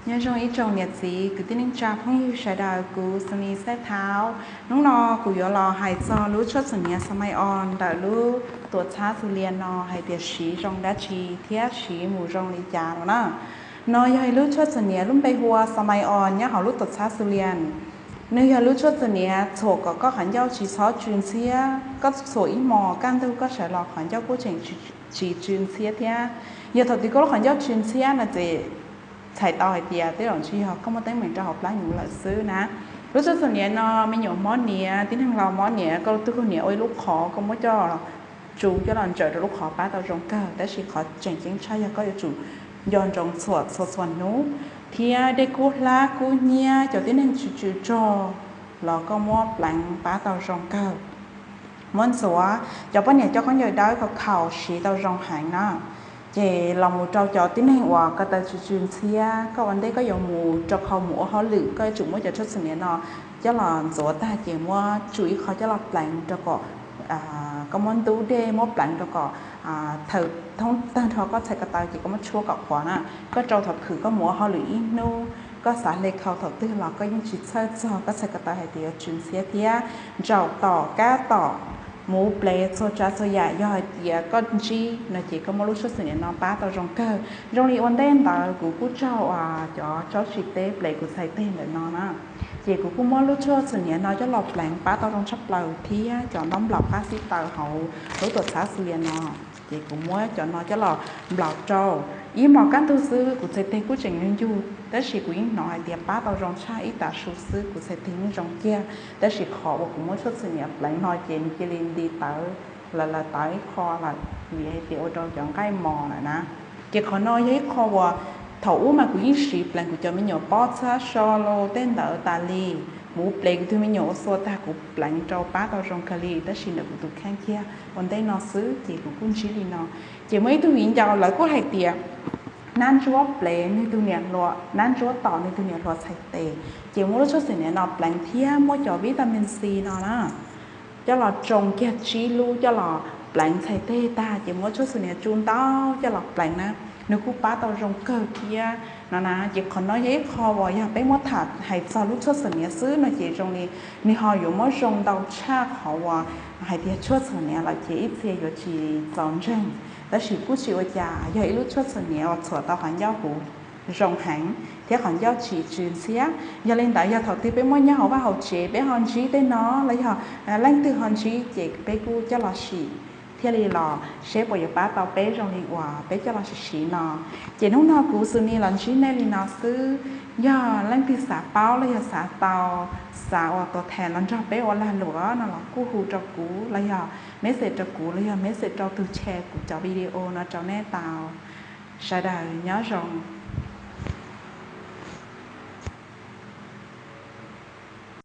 Nyob zoo ib tsoom niam txiv kwv tij neej tsa phooj ywg sawv daws, kuv Xu Ni Xaib Thaub. Hnub no kuv yuav los hais txog lub tshuaj txhuam hniav Xas Mai Os ntawm lub tuam txhab Xws Lias no hais tias siv zoo dab tsi thiab siv mus zoo li cas no na. No yog ib lub tshuaj txhuam hniav lub npe hu ua Xas Mai Os nyob hauv lub tuam txhab Xws Lias. Nws yog lub tshuaj txhuam hniav txhuam kom koj qhov ncauj tsis txhob tsw ntxhiab, koj txhuam ib hmos kaj ntug koj sawv los qhov ncauj kuj tseem tsis tsw ntxhiab thiab. Yog thaum twg koj lub qhov ncauj tsw ntxhiab no ces txhais tau hais tias tej zaum ntshe yog koj muaj teeb meem rau hauv plab hnyuv lawm xwb na. Lub tshuaj txhuam hniav no me nyuam mob hniav, tib neeg laus mob hniav, koj tug niam ua ib lub qhov koj muab coj tsu coj los ntsaws rau lub qhov pab tau zoo kawg, tab sis qhov tseem ceeb tshaj yog koj yuav tsum nco ntsoov txhuam txhua txhua hnub, thiab dej kub hlab kub hnyiab cov tib neeg tsw tsw rog los koj muab pleev pab tau zoo kawg. Muab ntxuav, cov poj niam coj khaub ncaws dawb khaus khaus siv tau zoo heev na. Ces los mus rau cov tib neeg uas ko taw tsw tsw ntxhiab, koj ua ntej koj yuav mus rau qhov mus ua hauj lwm koj yuav tsum muab cov tshuaj txhuam hniav no coj los ntxuav tag ces muab tsu ib qho coj los pleev rau kom, koj muab ntub dej muab pleev rau kom thaum thoob tag nrho koj txhais ko taw ces koj muab tshuab kom qhuav na. Koj rau thaum phwm koj mus ua hauj lwm ib hnub, koj xav hle khau thaum twg los koj yeej tsis txhawj txog koj txhais ko taw hais tias yuav tsw ntxhiab thiab. Ntsaum tom kab tom, mus plev txhua tsav txhua yam yog hais tias koj ntsib no ces koj muab lub tshuaj txhuam hniav no pab tau zoo kawg. Zoo li ua ntej ntawd kuv kuj tsaug cov tsaub tsis teb plev kuv txhais teg ntawm no na. Ces kuv kuj muab lub tshuaj txhuam hniav no coj los pleev pab tau zoo tshaj plaws thiab cov ntaub nplaum qab xib taws hauv lub tuam txhab Xws Lias no. Ces kuv muab cov no coj los nplaum rau ib hmos kaj ntug xwb, kuv txhais teg kuj tseem ncuj ncuj tab sis kuv yeej hnov hais tias pab tau zoo tshaj, ib tav su xwb kuv txhais teg yeej zoo kiag. Tab sis qhov uas kuv muab tshuaj txhuam hniav pleev no ces nws cia li nti tawv lawm, lawv tawv ib qho lawm vim hais tias ua rau cov nqaij mos lawm na. Ces qhov no yog ib qho uas thaum ub mas kuv yeej siv pleev kuv cov me nyuam pob txhab so los tej ntawd tas li. Mus plev kuv tug me nyuam ua xua tag kuv pleev rau pab tau zoo kawg li, tab sis ntawm kuv tus kheej kiag ua ntej no xwb ces kuv kuj ntsib li no. Ces muaj ib tug viv ncaus lawv kuj hais tias nab ntsuab plev nws tug niam hluas, nab ntsuab tom nws tug niam hluas txhais tes, ces muab lub tshuaj txhuam hniav no pleev thiab muab cov vitamin C no na coj los tsoo kiag tsib lub coj los pleev txhais teg tag ces muab tshuaj txhuam hniav tsu ntau coj los pleev na, nws kuj pab tau zoo kawg thiab no na. Ces qhov no yog ib qho uas yog peb muab tham hais txog lub tshuaj txhuam hniav xwb no ces zoo li nws ho yuav muab zoo ntau tshaj qhov uas hais tias tshuaj txhuam hniav lawm ces ib txhia yuav tsis txaus ntseeg. Tab sis kuj tsis ua cas, yog ib lub tshuaj txhuam hniav uas txhuam tau qhov ncauj kuv zoo heev thiab qhov ncauj tsis tsw ntxhiab. Yog li ntawd yog thaum twg peb muaj nyob hauv vaj hauv tsev peb ho ntsib tej no los yog leej twg ho ntsib ces peb kuj coj los sim thiaj li los seb puas yuav pab tau peb zoo li uas peb coj los sim siv no. Ces hnub no kuv Xus Nis los ntsib nej li no xwb. Yog leej twg xav paub los yog xav tau, xav uas tuas thas los nrog peb ua lag luam no los kuj hu rau kuv los yog message rau kuv los yog message rau tus chaw kuv cov video no rau nej tau. Sawv daws nyob zoo.